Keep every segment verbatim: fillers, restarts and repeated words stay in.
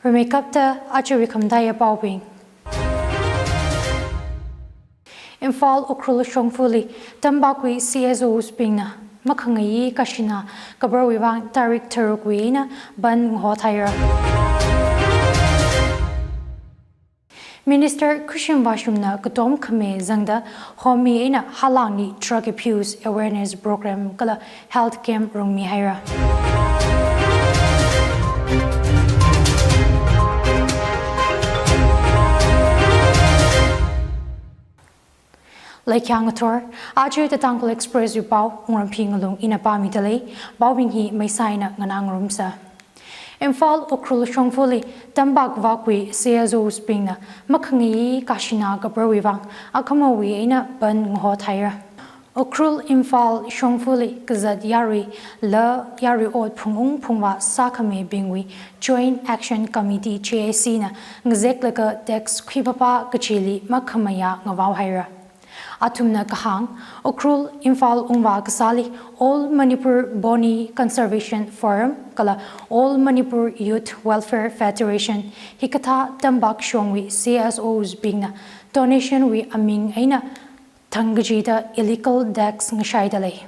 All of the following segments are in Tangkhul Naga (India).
Rimeikapta ajawui khamataiya paobing. Imphal Ukhrul shongfali tampak wui C S Os bingna makhangayi kashina kabarwui vang tarik tharuk wui eina bandh ngahohaira. Minister Khushim Vashumna katom khami zangda Homi eina halangli drug abuse awareness program kala health camp rungmihaira. Laikhang athor, aja The Tangkhul Express wui pao, Wungramphi Ngalung ina pāmida lei, paobing hi maisai eina nganā ngarumsa. Imphal Ukhrul shongfali tampak vak wui C S Os bingna makhangayi kashina kabarwui vang akhamawui eina bandh ngahohaira. Ukhrul Imphal shongfali kazat yarui la yarui ot phungung phungvā sākhamibingwui Joint Action Committee, J A C na ngazeklaga tax khuipapa kachili makhamayā ngavaohaira. Athumna kahāng, Ukhrul Imphal ungvā kasāli All Manipur Pony Conservation Forum kala All Manipur Youth Welfare Federation hikathā tampak shongwui C S Os bingna donation wui aming eina thangkachida illegal tax ngashaida lei.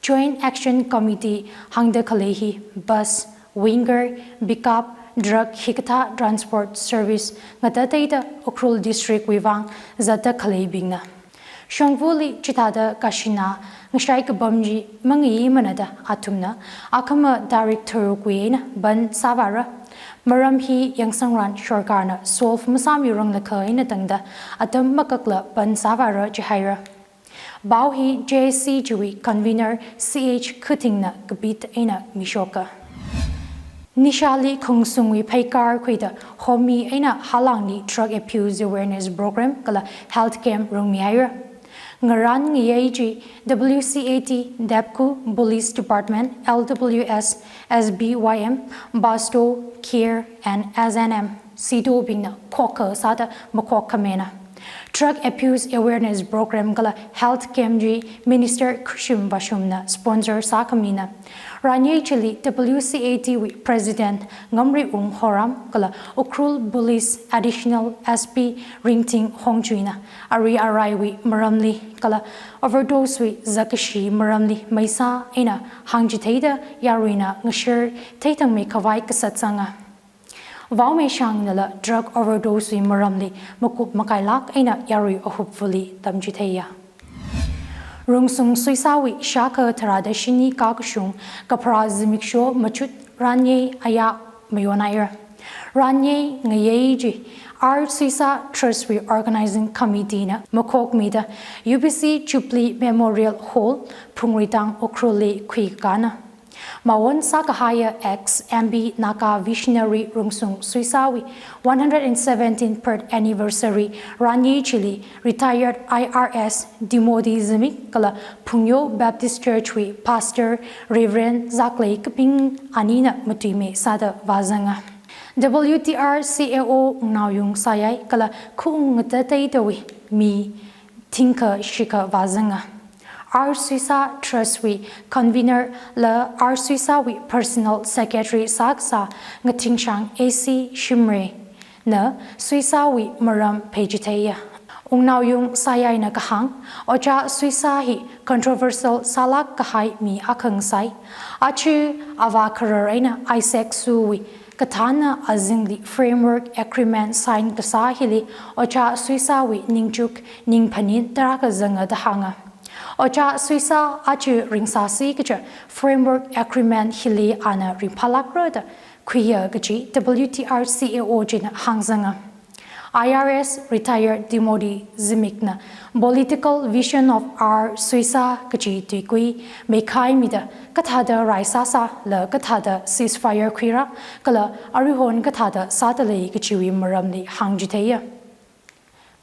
Joint Action Committee hāngda khalei hi bus, winger, pickup, truck hikathā transport service ngatateida Ukhrul District wui vang zatda khaleibingna. Shongfali chithāda kashina ngashai kapam chi mangayimanada athumna akhama tarik tharuk wui eina bandh sāvāra. Maram hi yangsangran sorkarna solve masāmiranglakha eina tangda atam makakla bandh sāvāra jihaira. Pao hi J A C chiwui convener C H Khuthingna kapit eina mishoka. Nishali khungsungwui pheikar khuida Homi eina halangli drug abuse awareness program kala health camp rungmihaira. Ngarān ngayei chi W C A T, DAPCO, Police Department, L W S, S B Y M, BASTO, CARE and S N M, CEDAW bingna khokkha sāda makhok khamena. Drug Abuse Awareness Program kala Health Camp chi Minister Khushim Vashumna sponsor sākhamina. Ranyei chili W C A T wui President Ngamriung Horam kala Ukhrul Police Additional S P Ringting Hongchuina ari araiwui maramli kala overdose wui zakkashi maramli maisā eina hāngchitheida yaruina ngashar theithangmeikhavai kasat sanga. Vaomei shāngnala drug overdose wui maramli makup makailāk eina yarui ahup vali tamchitheiya. Rungsung suisāwui shākha tharāda shini kakashung kapharā zimiksho machut ranyei aya mayonhaira. Ranyei ngayei chi R Suisā Trust wui Organizing Committee na makhokmida U B C Jubilee Memorial Hall, Phungreitang, Ukhrulli khuikakāna. Mawon sākahaiya ex M P Naga visionary Rungsung Suisāwui one hundred and seventeenth birth anniversary ranyei chili retired I R S Timothy Zimik kala Phungyo Baptist Church wui Pastor Reverend Zaklei Kaping anina matuimei sāda vāzanga. W T R C A O Wungnaoyung Sayai kala khaung ngatateitawui mi thingkha shikha vāzanga. R Suisā Trust wui Convener la R Suisāwui Personal Secretary sākasā Ngathingshang A C Shimray na Suisāwui maram pheichitheiya. Wungnaoyung Sayaina kahāng, Ojā Suisā hi controversial sālāk kahai mi akha ngasai. Aja avā kharar eina Isaac Suwui kathāna azingli Framework Agreement sign kasā hili Ojā Suisāwui ningchuk ningphanin tarākha zanga da hānga. Ojā Suisā aja ringsāsi kaja Framework Agreement hili ana ringphālākra da khuiya kaji W T R C A O china hāngzanga. I R S retired Timothy Zimikna political vision of R Suisā kaji tuikui meikhaimida kathāda rai sāsāla kathāda ceasefire khuira kala aruihon kathāda sāda lei kajiwui maramli hāngchitheiya.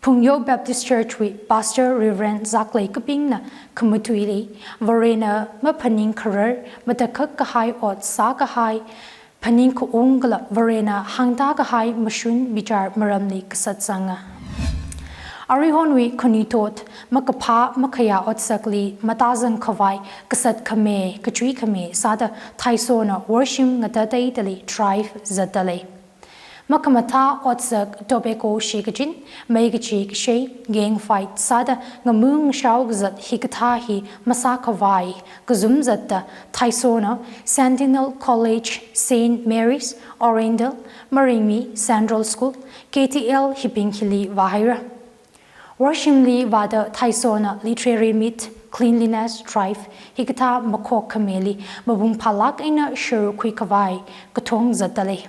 Phungyo Baptist Church wui Pastor Reverend Zaklei Kapingna khamatuili Varena maphaning kharar matakhak kahai ot sākahai phaning khaung kala Varena hāngda kahai mashun bichar maramli kasat sanga. Aruihonwui khanuithot makaphā makhayā otsakli matāzang khavai kasat khami kachui khami sāda Thaisona worship ngatateitali drive zatda lei. Makhamathā otsak tobacco shikachin, meikachi kashei, gang fight sāda ngamung shao kazat hikathā hi masākhavai kazum zatta Thaisona Sentinel College, Saint Mary's, Oriental, Maringmi Central School, K T L hibing hili vāhaira. Worshimli vāda Thaisona literary meet, cleanliness drive hikathā makhok khameli mabung phalak eina shurkhui khavai kathong zattalei.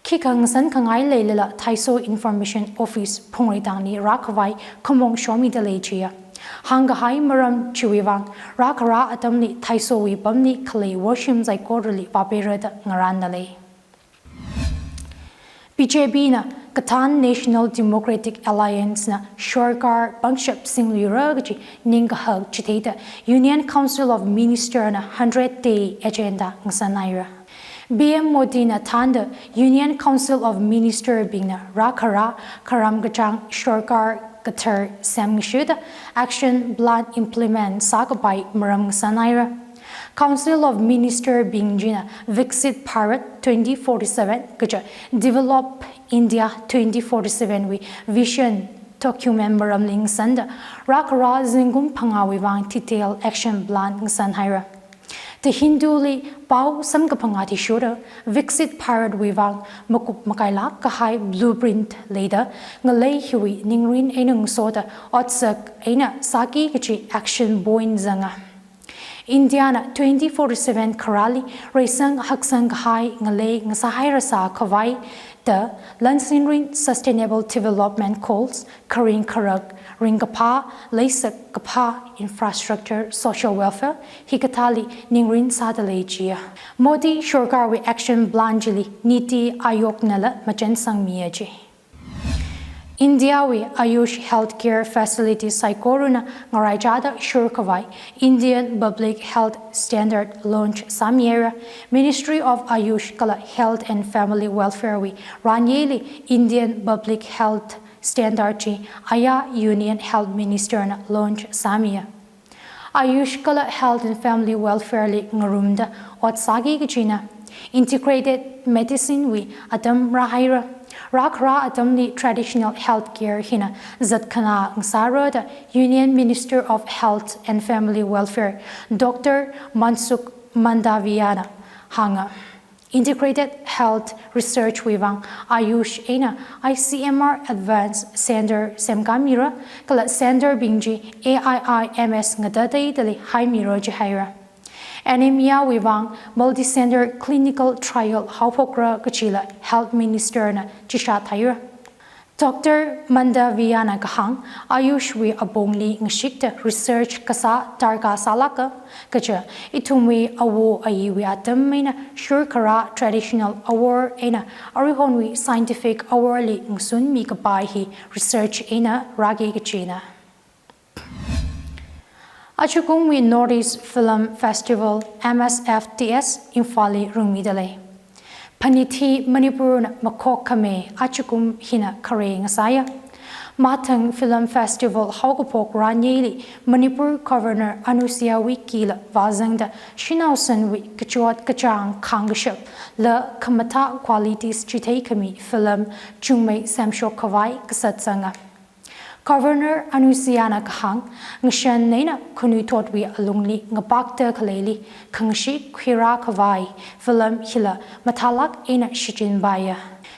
Khikha ngasan khangai leilala Thaiso Information Office Phungreitangli rākhavai khamong shomidalei chiya. Hāngkahai maram chiwui vang, rākhara atamli Thaisowui pamli khalei worshim saikorali vāpeirada ngarānnalei. B J P na Kathan National Democratic Alliance na shorkar pangshap singluira kachi ningkahak chitheida Union Council of Minister na hundred day agenda ngasanhaira. P M Modi na thānda Union Council of Minister bingna rākhara kharam kachāng shorkar kathar semngashida action plan implement sākapai maram ngasanhaira. Council of Minister bing china Viksit Bharat twenty forty-seven kaja Develop India twenty forty-seven wui vision document maramli ngasanda rākhara zingkum phangāwui vang detail action plan ngasanhaira. The Hindu li pao samkaphang athishurda Viksit Bharat wui vang makup makailak kahai blueprint leida ngalei hiwui ningrin eina ngasoda otsak eina sāki kachi action point zanga. India na twenty forty-seven kharali reisang haksang kahai ngalei ngasāhairasā khavai da lansinrin Sustainable Development Goals, kharing kharak, ringkaphā, leisak kaphā, infrastructure, social welfare hikathāli ningrin sādalei chiya. Modi shorkarwui action plan chili Niti Aayog nala machansangmiya chi. India wui Ayush healthcare facility saikorana ngaraichada shurkhavai Indian Public Health Standard launch sāmihaira. Ministry of Ayush kala Health and Family Welfare wui ranyeli Indian Public Health Standard chi aya Union Health Minister na launch sāmiya. Ayush kala Health and Family Welfare li ngarumda ot sāki kachina integrated medicine wui atam rāhaira. Rākhara atamli traditional healthcare hina zatkhanā ngasārada Union Minister of Health and Family Welfare, Doctor Mansukh Mandaviya na hānga. Integrated Health Research wui vang Ayush eina I C M R Advanced Center semkāmira, kala center bing chi A I I M S ngatateidali haimira jihaira. Anemia wui vang multicenter clinical trial haophokra kachila Health Minister na chishat haira. Doctor Mandaviya na kahāng, Ayush wui apongli ngashikta research kasā darkar sālāka, kaja ithumwui awo ayiwui atam eina shurkharā traditional awor eina aruihonwui scientific awor li ngasunmi kapai hi research eina rāki kachina. Ajakumwui North East Film Festival, M S F T S, Imphal li rungmidalei. Phanit hi Manipur na makhok khame ajakum hina khare ngasāya. Mathang Film Festival haokaphok ranyeli Manipur Governor Anusuiya Uikey la vāzangda shanao sanwui kachot kachāng khāngkashap la khamathā qualities chitheikhami film chungmei semshok khavai kasatsanga. Governor Anusuiya na kahāng, ngashan eina khanuithotwui alungli ngapakta khaleili khangashee khuirā khavai film hila mathālāk eina shichinpaiya.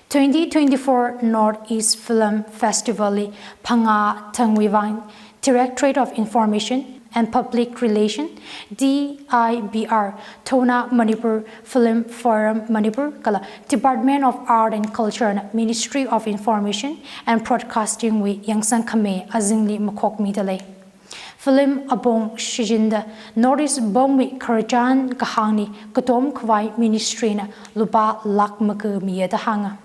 Twenty twenty-four North East Film Festival li phangā thangwui vang Directorate of Information and Public Relation, D I P R, Thona Manipur, Film Forum Manipur kala Department of Art and Culture na Ministry of Information and Broadcasting wui yangsang khame azingli makhokmidalei. Film apong shichinda North East pamwui khararchan kahāngli katom khavai ministry na lupā lakh maga miya da hānga.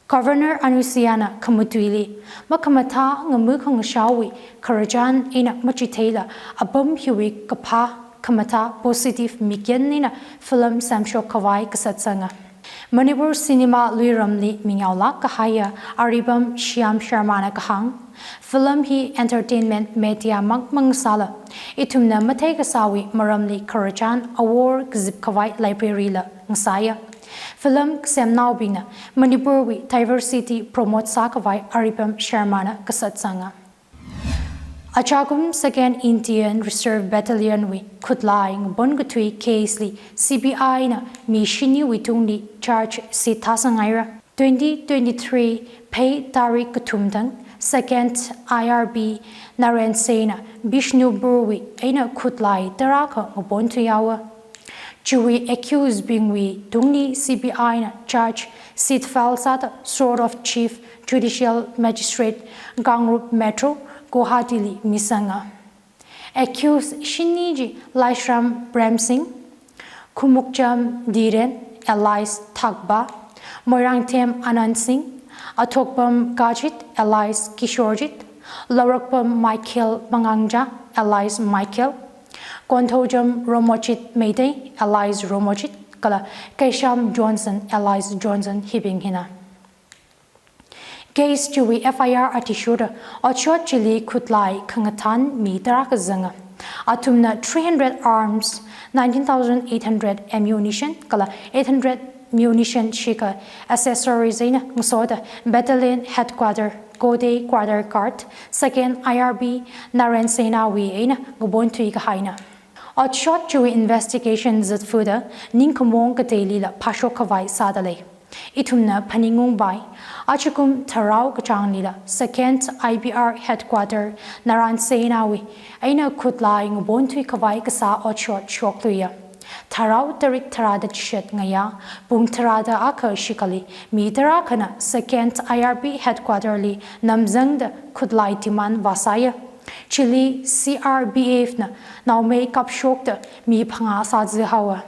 Governor Anusuiya na khamatuili, makhamathā ngamukhangashaowui khararchan eina machitheila, apam hiwui kaphā khamathā positive mikyan eina film semshok khavai kasatsanga. Manipur cinema luiramli mingaolāk kahaiya aripam Shyam Sharma na kahāng, film hi entertainment media mang mang sāla, ithumna mathei kasāwui maramli khararchan awor kazip khavai library la ngasāya. Film kasemnaobingna Manipurwui diversity promote sākhavai Aripam Sharmana kasat sanga. Achakum Second Indian Reserve Battalion wui khutlai ngabon kathui case li C B I na mi shiniwui tungli charge sheet thāsang haira. Twenty twenty-three Phei tarik kathum thang Second I R B Narayan Sena Bishnupur wui eina khutlai tarākha ngabon thuihaowa. Chiwui accused bingwui tungli C B I na charge sheet file sāda Sword of Chief Judicial Magistrate, Kangrup Metro, Guwahati li misanga. Accused shini chi Laishram Prem Singh, Khumukcham Dhiren alias Thakba, Moirangthem Anand Singh, Athokpam Kajit alias Kishorjit, Laurakpam Michael Mangangja alias Michael, Konthoujam Romojit Meitei alias Romojit, kala Keisham Johnson alias Johnson hibing hina. Case chiwui F I R athishurda otshot chili khutlai khangathan mi tarākha zanga. Athumna three hundred arms, nineteen thousand eight hundred ammunition, kala eight hundred munition shikha accessories eina ngasoda Battalion Headquarter, Godey Quarter Guard, Second I R B Narayan Sena wui eina ngabon thuikahaina. Otshot chiwui investigation zatfuda ningkhamong kateilila phāshok khavai sāda lei. Ithumna phaningungpai, achakum tharao kachānglila Second I B R Headquarter Narayan Sena wui eina khutlai ngabon thuikhavai kasā otshot shokluiya. Tharao tarik tharāda chishat ngayā, pung tharāda akha shikhali, mi tarākhana Second I R B Headquarter li namzangda khutlai demand vāsāya. Chili C R P F na naomei kapshokda mi phangā sāzi haowa.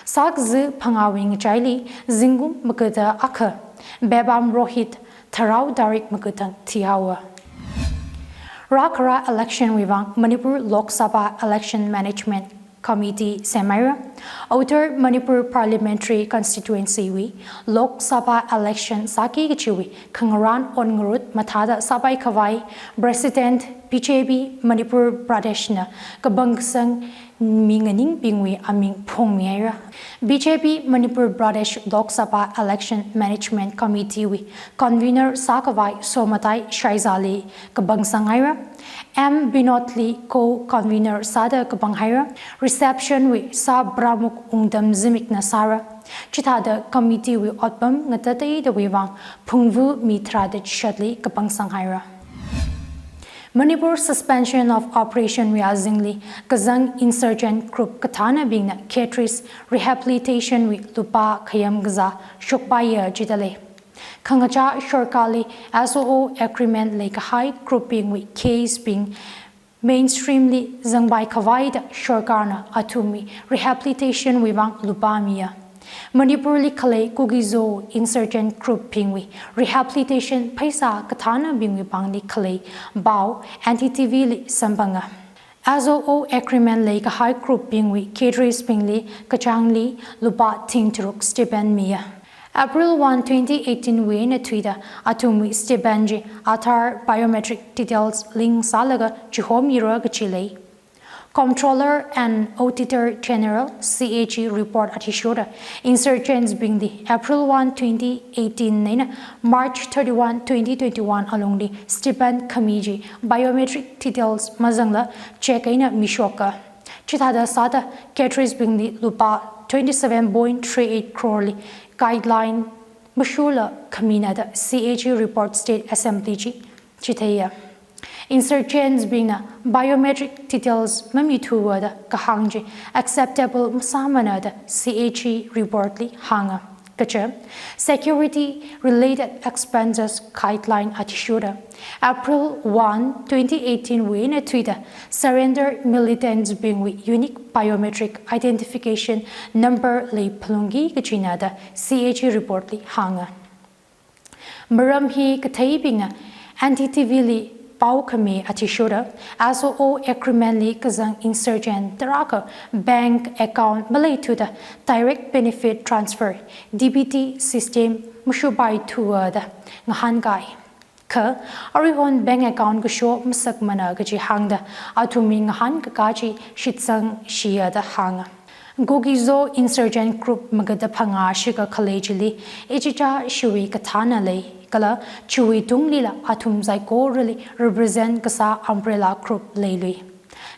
Sākazi phangāwui ngachaili zingkum magada akha, Bebam Rohit, tharao tarik magada thihaowa. Rākhara election wui vang Manipur Lok Sabha Election Management Committee semhaira. Outer Manipur Parliamentary Constituency wui Lok Sabha election sāki kachiwui khangarān onngarut mathāda sāpai khavai President B J P Manipur Pradesh na kapangkasang mi nganingbingwui aming phongmihaira. B J P Manipur Pradesh Lok Sabha Election Management Committee wui convener sākhavai Somatai Shaiza li kapangsang haira. M Binod li co-convener sāda kapang haira. Reception wui sā Pramukh Wungtam Zimikna sāra. Chithāda committee wui otpam ngatateidawui vang phungvu mi tharāda chishatli kapangsang haira. Manipur Suspension of Operation wui azingli kazang insurgent group kathānabingna cadres rehabilitation wui lupā khayam kazā shokpaiya jida lei. Khangachā sorkarli S O O agreement leikahai group bingwui case bing mainstream li zangpai khavaida sorkarna athumwui rehabilitation wui vang lupā miya. Manipur li khalei Kuki-Zo insurgent group bingwui rehabilitation pheisā kathānabingwui pāngli khalei pao N D T V li samphanga. S O O agreement leikahai group bingwui cadres bingli kachāngli lupā thing tharuk stipend miya. April one, twenty eighteen wui eina thuida athumwui stipend chi Aadhaar biometric details link sālaga chihomira kachi lei. Comptroller and Auditor General, C A G, report athishurda insurgents bingli April one, twenty eighteen eina March thirty-one, twenty twenty-one alungli stipend khami chi biometric details mazangla check eina mishoka. Chithāda sāda cadres bingli lupā twenty-seven point three eight crore li guideline mashurla khamina da C A G report State Assembly chi chitheiya. Insurgents bingna biometric details mamithuwa da kahāng chi acceptable masāmana da C A G report li hānga. Kaja, security related expenses guideline athishurda April one, twenty eighteen wui eina thuida surrender militants bingwui unique biometric identification number leiphalungki kachina da C A G report li hānga. Maram hi katheibingna N D T V li pao khami athishurda S O O agreement li kazang insurgent tarākha bank account maleithuda direct benefit transfer, D B T system mashupaithuwa da ngahānkai. Kha aruihon bank account kasho masakmana kachi hāngda athumwui ngahānkakā chi shitsangshiya da hānga. Kuki-Zo insurgent group magada phangā shikha khalei chili, ichicha shiwui kathāna lei, kala chiwui tunglila athum saikorali represent kasā umbrella group leilui.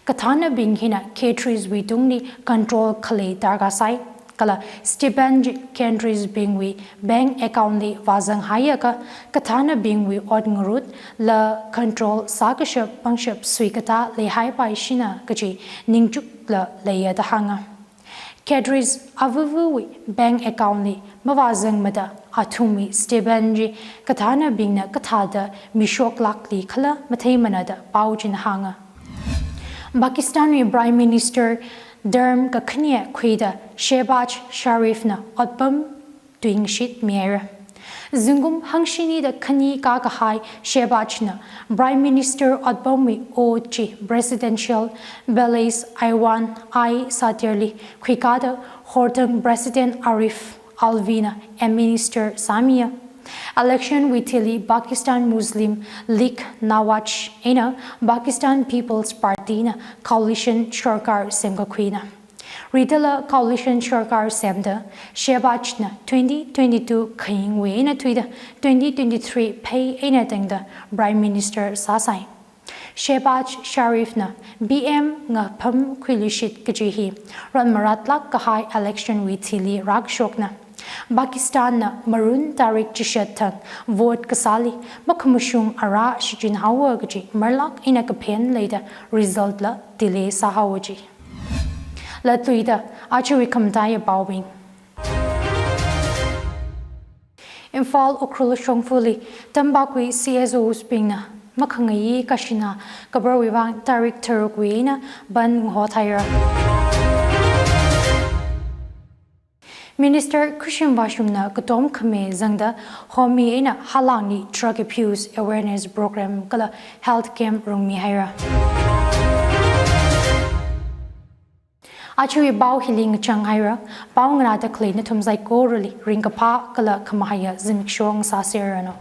Kathānabing hina cadres wui tungli control khalei darkar sai, kala stipend chi cadres bingwui bank account li vāzanghaiakha, kathānabingwui ot ngarut la control sākashap pangshap suikatā leihaipaishina kaji ningchukla leiya da hānga. Cadres avuvawui bank account li mavāzangmada athumwui stipend chi kathānabingna kathāda mishoklākli khala matheimana da pao china hānga. Pakistanwui Prime Minister term kakhane khuida Shehbaz Sharifna otpam tuingashit mihaira. Zingkum hangshinida khani kakahai Shehbazna Prime Minister otpamwui ot chi Presidential Palace Aiwan-i-Sadr li khuikada horthang President Arif Alvina administer sāmiya. Election wui thili Pakistan Muslim League Nawaz eina Pakistan People's Party na coalition sarkar semkakhuina. Ridala coalition sarkar semda Shehbazna twenty twenty-two khayingwui eina thuida twenty twenty-three phei eina tengda Prime Minister sāsai. Shehbaz Sharifna P M ngapham khuiluishit kaji hi ran maratlāk kahai election wui thili rākashokna. Pakistanna Marun tarik chishat thang vote kasāli makhamashung ara shichinhaowa kaji marlāk eina kaphen leida result la delay sāhaowa ji. Latluida ajawui khamataiya paobing. Imphal Ukhrul shongfali tampakwui C S Os bingna makhangayi kashina kabarwui vang tarik tharukwui eina bandh ngahothaira. Minister Khushim Vashumna katom khame zangda Homi eina Halangli drug abuse awareness program kala health camp rungmihaira. Ajawui pao hili ngachanghaira, pao nganāda khalei nathum saikorali ringkaphā kala khamahaiya zimiksho ngasāserranu.